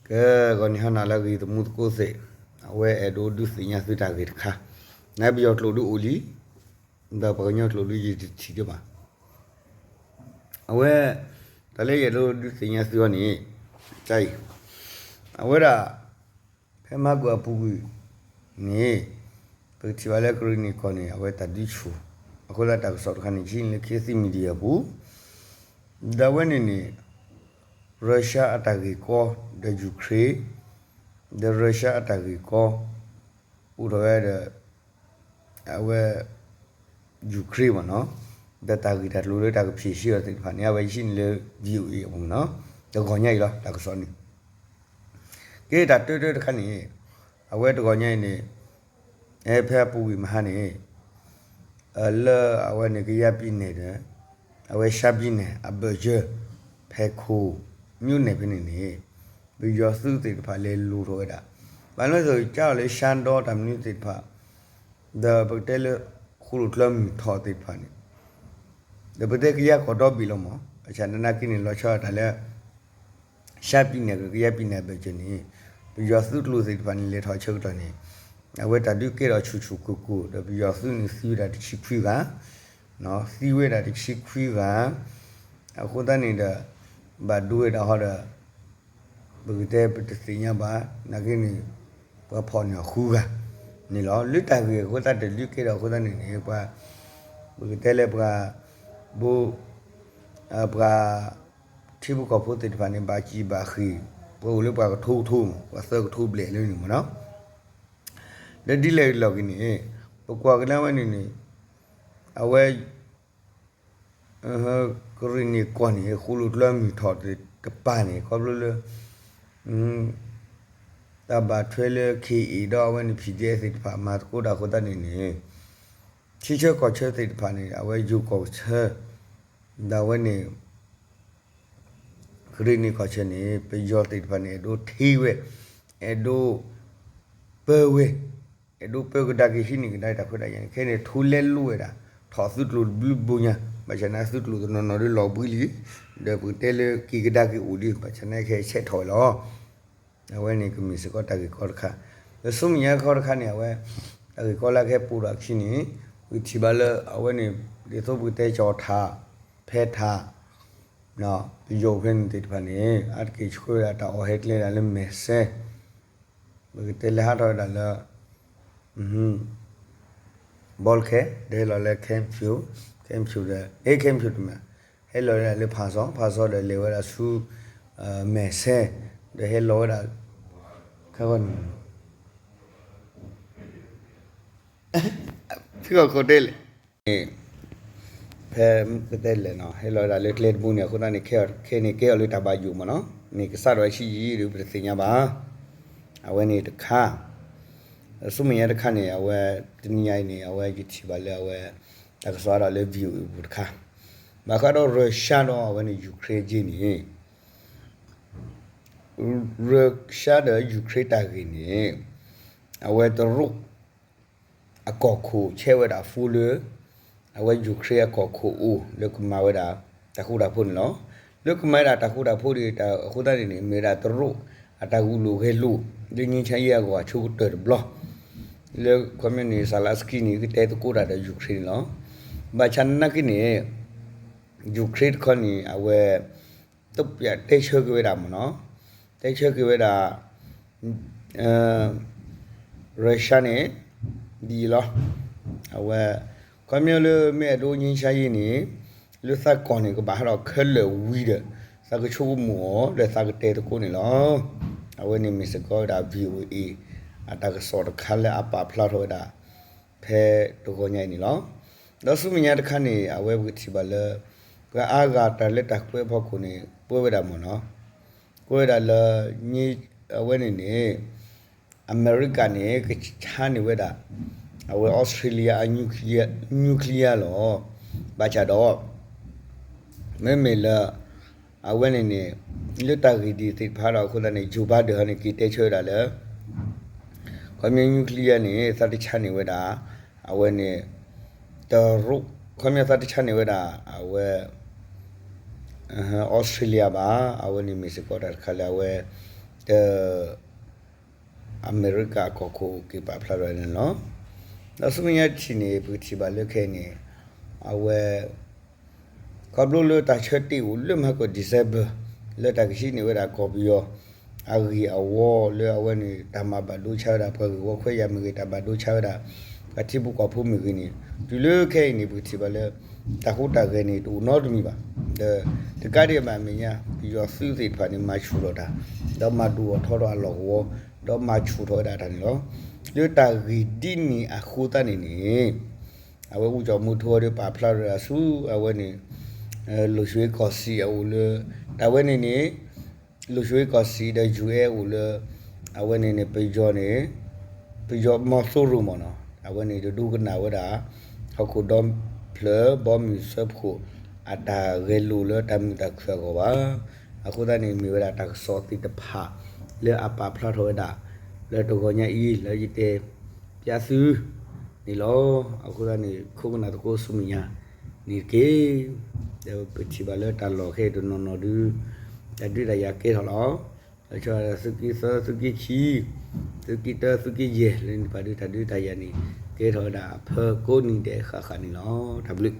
ကဲ, ဂီၤနံၤဟါနၤလၢအဂ့ၤသမူသကိးသ့ၣ်, အဝဲအဲၣ်ဒိးဒုးသ့ၣ်ညါသုတၢ်ဂ့ၢ်တခါ, နပယီၤကျိာ်ဒုးအိၣ်လံ, ဒီးပှၤကညီကျိာ်ဒုးယတထံၣ်ဒံးဘၣ်. အဝဲ တၢ်လၢယအဲၣ်ဒိးဒုးသ့ၣ်ညါသုအီၤန့ၣ်, အဝဲဒၣ် ဖဲမဟါကီၢ်အပူၤကွံာ်န့ၣ်, ပကထံၣ်ဘၣ်လၢကရ့ၣ်နံၣ်ကီၢ်န့ၣ် အဝဲတၢ်ဒုးဆူၣ်, အဃိသတးတၢ်ကစီၣ်တခါန့ၣ် ယဟံးန့ၢ်လၢ Khit Thit Media အပူၤ, ဒီးအဝဲန့ၣ်န့ၣ် Russia အတၢ်ဂ့ၢ်ကီ ဒီး Ukraine, ဒီး Russia အတၢ်ဂ့ၢ်ကီ အိၣ်ထီၣ်ဝဲဒီး အဝဲ Ukraine မ့ၢ်နီၤ, ဒီးတၢ်ဂ့ၢ်တၢ်ကျိၤလၢတၢ်ကဖံးဆှံအီၤသ့ၣ်တဖၣ်န့ၣ် အဝဲယဟံးန့ၢ်လၢ VOA အပူၤနီၤ, တဂီၤညါအံၤလီၤ တၢ်ကစီၣ်န့ၣ် ကဲတၢ်တၢတၢတခါန့ၣ်, အဝဲတဂီၤညါအံၤန့ၣ်, ဖဲအပူၤကွံာ်မဟါန့ၣ်, လၢအဝဲန့ၣ်ကယၤပံၤနဲၣ်ဒီး, အဝဲရှါပံၤနဲၣ် အဘၢၣ်စၢၤ, ဖဲခိၣ် မြို့နယ် ဖဲန့ၣ်န့ၣ်, ပယီၤသုးသ့ၣ်တဖၣ်လဲၤလူၤထီၣ်ဝဲဒၣ်, ဘၣ်လၢကၢ်အီၤလၢရှါဒီတၢ်မနုၤသ့ၣ်တဖၣ်, ဒီးပကတဲလၢ ဃိၣ်လိာ်ကျၢမုၢ်ထီၣ်သ့ၣ်တဖၣ်န့ၣ် ဒီးပတဲကယၤကီၢ်ဒီဘ့ၣ်လီၤမး, ဘၣ်ဆၣ်သနာ်က့န့ၣ် လီၤဆီဒၣ်တၢ်လၢ ရှါပံၤနဲၣ် ကယၤပံၤနဲၣ်အဘၢၣ်စၢၤန့ၣ်, ပယီၤသုးကျိၤသ့ၣ်တဖၣ်န့ၣ် လဲၤထီၣ်ဆၢကတီၢ်န့ၣ်, အဝဲတၢ်ဒုးကဲထီၣ်ဆူၣ်ဆူၣ်ကိၢ်ကိၢ် ဒီးပယီၤသုးန့ၣ်သံဝဲဒၣ်တဆံခွံဂၤ, သံဝဲဒၣ်တဆံခွံဂၤ, အဃိသတးန့ၣ်ဒီး, ဘၣ်ဒိဝဲဒၣ်ဟီဒီး ပကတဲပတသ့ၣ်ညါဘၣ်, သနာ်က့န့ၣ်, ပှၤဖီၣ်န့ၢ်အီၤဃုဂၤန့ၣ်လီၤ. လၢတၢ်ဂ့ၢ်အဃိသတး တၢ်ဒုးကဲထီၣ်အဃိသတးန့ၣ်န့ၣ်, ပှၤ, ပကတဲလၢပှၤ, ဘိ, ပှၤ, ထံဖိကီၢ်ဖိသ့ၣ်တဖၣ်န့ၣ် ဘၣ်စံၣ်ဘၣ်ဃ့ၢ်, ပှၤအိၣ်လၢပှၤကထိကထိမး, ပှၤသၢကထိဘျဲၣ်လၢန့ၣ်မ့ၢ်နီၤ, ဒီးဒ်လဲၣ်ဂ့ၤလီၤက့ၤန့ၣ်, ပကွၢ်ကဒါဝဲန့ၣ်န့ၣ်, အဝဲ ကရ့ၣ်နံၣ်ကီၢ်န့ၣ် ဃိၣ်လိာ်ကျၢမုၢ်ထီၣ်တပၤန့ၣ် ခီဖျိလၢ တၢ်ဘၣ်ထွဲလၢ ခ့ၣ်အ့ၣ် ဒီးအဝဲန့ၣ် ဖံၣ်ဒဲသ့ၣ်တဖၣ် မၤသကိးတၢ်အဃိသတးန့ၣ်န့ၣ်, ထံဆၢကီၢ်ဆၢသ့ၣ်တဖၣ်န့ၣ် အဝဲယိၤကီၢ်ဆၢ ဒီးအဝဲန့ၣ် ကရ့ၣ်နံၣ်ကီၢ်ဆၢန့ၣ် ပယီၤသ့ၣ်တဖၣ်န့ၣ် အဲၣ်ဒိးထံဝဲ, အဲၣ်ဒိးပၢဝဲ, အဲၣ်ဒိးပၢကဒါက့ၤ ဟံးန့ၢ်ကဒါတၢ်ခွဲးတၢ်ယာ်န့ၣ် ခဲအံၤန့ၣ် ထိလဲလိဝဲဒၣ်, ထီၣ်သုးကျိၤတဘျုးဘိညါ, ဘၣ်ဆၣ်န့ၣ် သုးကျိၤတနီၤနီၤဒီးလီၤဘှံးလံ, ဒီးပကတဲလၢက့ၤကဒါက့ၤအိၣ်လံ, ဘၣ်ဆၣ်န့ၣ် ခဲအံၤဆဲးထီၣ်ဝဲလီၤ. အဝဲန့ၣ်ကမ့ၢ်စ့ၢ်ကီးတၢ်ဂ့ၢ်ကီတခါ, ဒီးဆူမဲာ်ညါခီတခါန့ၣ် အဝဲ, တၢ်ဂ့ၢ်ကီလၢခဲအံၤပိာ်ထီၣ်အခံန့ၣ်, ပထံၣ်ဘၣ်လၢအဝဲန့ၣ် ဒ်သိးပကတဲကၠီၤထး, ဖဲထး, ပယီၤဖဲန့ၣ်သ့ၣ်တဖၣ်န့ၣ် အါတက့ၢ်ဆှၢဝဲဒၣ်တၢ်အီၣ်ဟဲကျဲဒၣ်လၢမဲာ်ဆဲ, ပကတဲလၢဟးထီၣ်ဝဲဒၣ်လၢ ဘီလ်ခဲ ဒီးဟဲလီၤလၢ ခဲမဖြူ, ခဲမဖြူဒီး အဲ ခဲမဖြူတမ့ၢ်, ဟဲလီၤဝဲဒၣ်လၢဖၣ်စီ, ဖၣ်စီဒီးလဲၤဝဲဒၣ်ဆူ မဲာ်ဆဲ, ဒီးဟဲလီၤဝဲဒၣ် ခဲဂီၢ်န့ၣ် ဖဲဂီၢ်ခိၣ်တဲလဲၣ်, ဖဲကတဲလဲၣ်နီၤ ဟဲလီၤဝဲဒၣ်လၢကျဲတဘိန့ၣ် အဃိသတးန့ၣ် ခဲအံၤန့ၣ် ကဲအီၤလၢတၢ်ဘၣ်ယိၣ်မ့ၢ်နီၤ, မ့ၢ်ကစးထီၣ်ဝဲဆံးယံာ်ဒီးပတသ့ၣ်ညါဘၣ်. အဝဲန့ၣ်တခါ, ဆူမဲာ်ညါတခါန့ၣ် အဝဲ တနံၤညါအံၤန့ၣ် အဝဲယထံၣ်ဘၣ်လၢအဝဲ တၢ်ကစီၣ်အါထီၣ်လၢ VOA ပူၤတခါ, ဘၣ်ဃးဒီး Russia ဒီးအဝဲန့ၣ် Ukraine က့န့ၣ် Russia ဒီး Ukraine တၢ်ဂ့ၢ်န့ၣ် အဝဲတရူး အကီၢ်ခိၣ်ဆဲးဝဲဒၣ် phone လၢ အဝဲ Ukraine အကီၢ်ခိၣ်အိၣ် လၢကမၤဝဲဒၣ် တၢ်ဃူတၢ်ဖိးန့ၣ်လီၤ. လၢကမၤဝဲဒၣ်တၢ်ဃူတၢ်ဖိးဒီး အဃိသတးန့ၣ်န့ၣ် မ့ၢ်ဝဲဒၣ်တရူး အတၢ်ဂုာ်လိာ်ဂဲၤလိာ် လၢ ငြိမ်းချမ်းရေး အဂီၢ်အဆိကတၢၢ်တဘျီ လၢခီပညီန့ၣ် Zelenskyy န့ၣ် ကတဲသကိးတၢ်ဒီး Ukraine န့ၣ်လီၤ. ဘၣ်ဆၣ်သနာ်က့န့ၣ် Ukraine တခီန့ၣ် အဝဲ တပျးတဲဆၢက့ၤဝဲဒၣ်မ့ၢ်နီၤ, တဲဆၢက့ၤဝဲဒၣ် Russia န့ၣ် ဒ်အံၤလီၤ. အဝဲ ခီပညီလၢမ့ၢ်အဲၣ်ဒိး ငြိမ်းချမ်းရေး န့ၣ် လၢသးကီၢ်န့ၣ် ကဘၣ်ဟးထီၣ်ခဲလၢာ်ဝံၤဒီး သးကဆိကမိၣ်အီၤ ဒီးသးကတဲသကိးန့ၣ်လီၤ. အဝဲန့ၣ်မ့ၢ်စ့ၢ်ကီးဝဲဒၣ် VOA အတၢ်ကစီၣ်တခါလၢအပာ်ဖျါထီၣ်ဝဲဒၣ် ဖဲတဂီၤညါအံၤန့ၣ်လီၤ. ဒီးဆူမဲာ်ညါတခါန့ၣ် အဝဲပကထံၣ်ဘၣ်လၢ ပှၤအါဂၤတၢ်လၢတၢ်ကွဲးဖီခိၣ်န့ၣ် ကွဲးဝဲဒၣ်မ့ၢ်နီၤ, ကွဲးဝဲဒၣ်လၢ အဝဲန့ၣ်န့ၣ် အမဲရကၤန့ၣ် ကဆါန့ၢ်ဝဲဒၣ် အဝဲ Australia အ nuclear လီၤ. ဘၣ်ဆၣ်ဒီး မ့မ့ၢ်လၢ အဝဲန့ၣ်န့ၣ် လၢတၢ်ဂ့ၢ်ဒ်သ့ၣ်တဖၣ်ဒီး အဃိသတးန့ၣ် Joe Biden ဟီန့ၣ် က့ၤတဲဆၢဝဲဒၣ်လၢ ခီပညီ nuclear န့ၣ် သးတဆါန့ၢ်ဝဲဒၣ် အဝဲန့ၣ် တရူး ခီပညီ သးတဆါန့ၢ်ဝဲဒၣ် အဝဲ Australia ဘၣ်. အဝဲန့ၣ်မ့ၢ်စ့ၢ်ကီးတၢ်တခါလၢအဝဲ တ အမဲရကၤအကီၢ်ခိၣ်က့ၤပာ်ဖျါထီၣ်န့ၣ်လီၤ. ဒီးဆူမဲာ်ညါတထံၣ်န့ၣ် ပကထံၣ်ဘၣ်လၢခဲအံၤန့ၣ် အဝဲ ခီဖျိလၢတၢ်ဆၢတဲာ်အိၣ်လၢမဟါကီၢ် December လၢတၢ်ကဟံးန့ၢ်ဝဲဒၣ်ကီၢ်ပယီၤ အဂ့ၢ်အဝီလၢအဝဲန့ၣ် တၢ်မၤဘၣ်ဒိဆါဝဲဒၣ် ပှၤဂ့ၢ်ဝီခွဲးယာ်မ့ၢ်ဂ့ၤ တၢ်ဘၣ်ဒိဆါဝဲဒၣ် ပှၤထံဖိကီၢ်ဖိမ့ၢ်ဂ့ၤန့ၣ် တုၤလၢခဲအံၤန့ၣ် ပကထံၣ်ဘၣ်လၢ တၢ်ဟူးတၢ်ဂဲၤန့ၣ် တအိၣ်နီတမံၤဘၣ်. ဒီးတကးဒံးဘၣ် အမဲာ်ညါ ပယီၤသုးသ့ၣ်တဖၣ်န့ၣ် မၤဆူၣ်ထီၣ်တၢ် ဒီးမၤဒိၣ်ထီၣ်ထီထီၣ်အလီၢ်ကဝီၤ ဒီးမၤဆူၣ်ထီၣ်ဝဲဒၣ်တၢ်န့ၣ်လီၤ. လၢတၢ်ဂ့ၢ်ဒ်န့ၣ်အဃိသတးန့ၣ်န့ၣ် အဝဲ ဦးကျော်မိုးထွန်း ဒီးပာ်ဖျါထီၣ်ဝဲဒၣ်ဆူ အဝဲန့ၣ် လီၢ်ဆှ့ကီၢ်စံၣ်အအိၣ်လၢ တၢ်ဝဲန့ၣ်န့ၣ် လီၢ်ဆှ့ကီၢ်စံၣ်ဒီး ယူၢ်အဲၣ် အိၣ်လၢ အဝဲန့ၣ်န့ၣ် ပယီၤန့ၣ် ပယီၤမီၤစိရိၤမ့ၢ်နီၤ အဝဲန့ၣ် တဒိကနၣ်ဝဲဒၣ် ဟီၣ်ခိၣ်ဒီဖျၢၣ် ဘီမုၢ်စၢဖှိၣ် အတၢ်ဂဲၤလိာ်လၢတၢ်မုာ်တၢ်ခုၣ်အဂီၢ်ဘၣ်. အဃိသတးန့ၣ် မ့ၢ်ဝဲဒၣ်တၢ်ကစီၣ်သ့ၣ်တဖၣ် လၢအပာ်ဖျါထီၣ်ဝဲဒၣ် လၢတဂီၤညါအံၤ လၢယတဲ ပျးသု န့ၣ်လီၤ. အဃိသတးန့ၣ် ခိၣ်ကနၣ်သကိးဆူမဲာ်ညါန့ၣ်တက့ၢ်. ဒီးပထံၣ်ဘၣ်လၢတၢ်လီၢ်ခဲအံၤတနီၤနီၤဒု တၢ်ဒုးတၢ်ယၤကဲထီၣ်လီၤ. လီၤဆီဒၣ် သုးက့သၢ သုးက့ခံ သုးက့တၢ သုးက့ယဲၢ် လၢန့ၣ်တဖၣ်ဒု တၢ်ဒုးတၢ်ယၤန့ၣ် ကဲထီၣ်ဝဲဒၣ်အဖၢကိးနံၤဒဲးဃၣ်ဃၣ်န့ၣ်လီၤ. တၢ်ဘျုး